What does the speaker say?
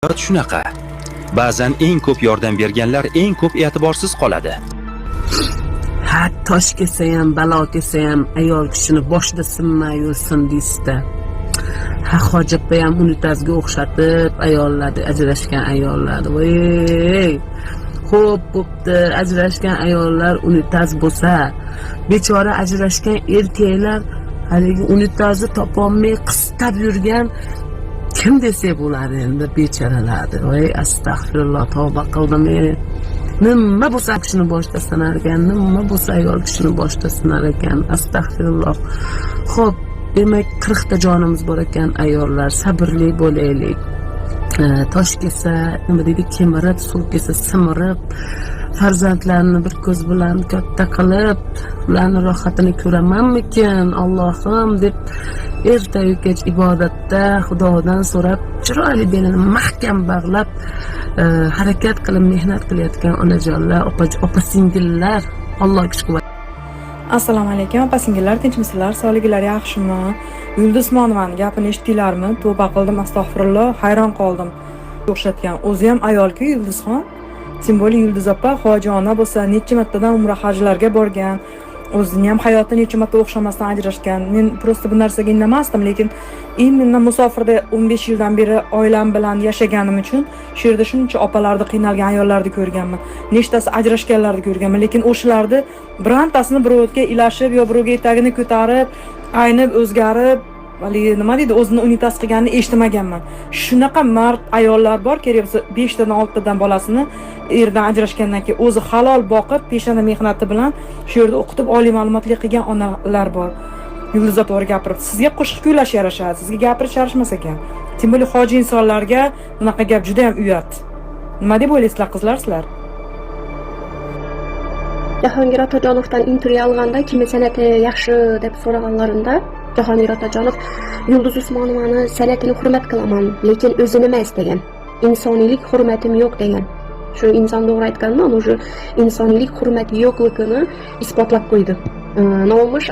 Hayot shunaqa. Ba'zan eng ko'p yordam berganlar eng ko'p e'tiborsiz qoladi. Ha, tosh kelsayam, balo kelsayam, ayol kishini boshida sinmay yursin deysizda. Ha, hoji opayam unitazga o'xshatib ayollarni, ajrashgan ayollarni. Voy, xo'p, bo'pti, ajrashgan ayollar unitaz bo'lsa, bechora ajrashgan erkaklar haligi unitazni topolmay qistab yurgan kim desak bo'ladi endi bechoralarni? Voy, astag'firulloh, tavba qildim ey. Nima bo'lsa kishini boshida sinar ekan, nima bo'lsa ayol kishini boshida sinar ekan, astag'firulloh. Xo'p, demak, 40 ta jonimiz bor ekan, ayollar, sabrli bo'laylik. Tosh kelsa, nima deydi, kemirib, suv kelsa simirib, farzandlarni bir ko'z bilan katta qilib, ularni rohatini ko'ramanmikin, Allohim, deb ertayu kech ibodatda Xudodan so'rab, chiroyli belini mahkam bog'lab, harakat qilib mehnat qilayotgan onajonlar, opa singillar, Alloh kuch quvvat Assalomu alaykum, opa singillar, tinchmisizlar, sog'liginglar yaxshimi? Yulduz Usmonovani gapini eshitdinglarmi? Tavba qildim, astag'firulloh, hayron qoldim. O'xshatgan, o'zi ham ayolku Yulduzxon, тем более Yulduz opa hoji ona bo'lsa, necha martadan umra, hajlarga borgan, o'zini ham hayoti necha marta o'xshamasdan ajrashgan. Men просто bu narsaga indamasdim, lekin именно musofirda 15 yildan beri oilam bilan yashaganim uchun shu yerda shuncha opalarni, qiynalgan ayollarni ko'rganman, nechtasi ajrashganlarni ko'rganman, lekin o'shalarni birontasini birovga ilashib yo birovga etagini ko'tarib, aynib, o'zgarib, haligi, nima deydi, o'zini unitaz qilganini eshitmaganman. Shunaqa mard ayollar bor, kerak bo'lsa beshtadan, oltitadan bolasini erdan ajrashgandan keyin o'zi halol boqib, peshona mehnati bilan shu yerda o'qitib, oliy ma'lumotli qilgan onalar bor. Yulduz opa to'g'ri gapiribdi. Sizga qo'shiq kuylash yarashadi, sizga gapirish yarashmas ekan. Тем более hoji insonlarga bunaqa gap juda ham uyat. Nima deb o'ylaysizlar, qizlar, sizlar? Jahongir Otajonovdan intervyu olganda, kimni san'ati yaxshi deb so'raganlarida, Jahongir Otajonov "Yulduz Usmonovani san'atini hurmat qilaman, lekin o'zini emas" degan. "Insoniylik hurmatim yo'q" degan. Shu inson to'g'ri aytganmi, уже insoniylik hurmati yo'qligini isbotlab qo'ydi. Nima olmish?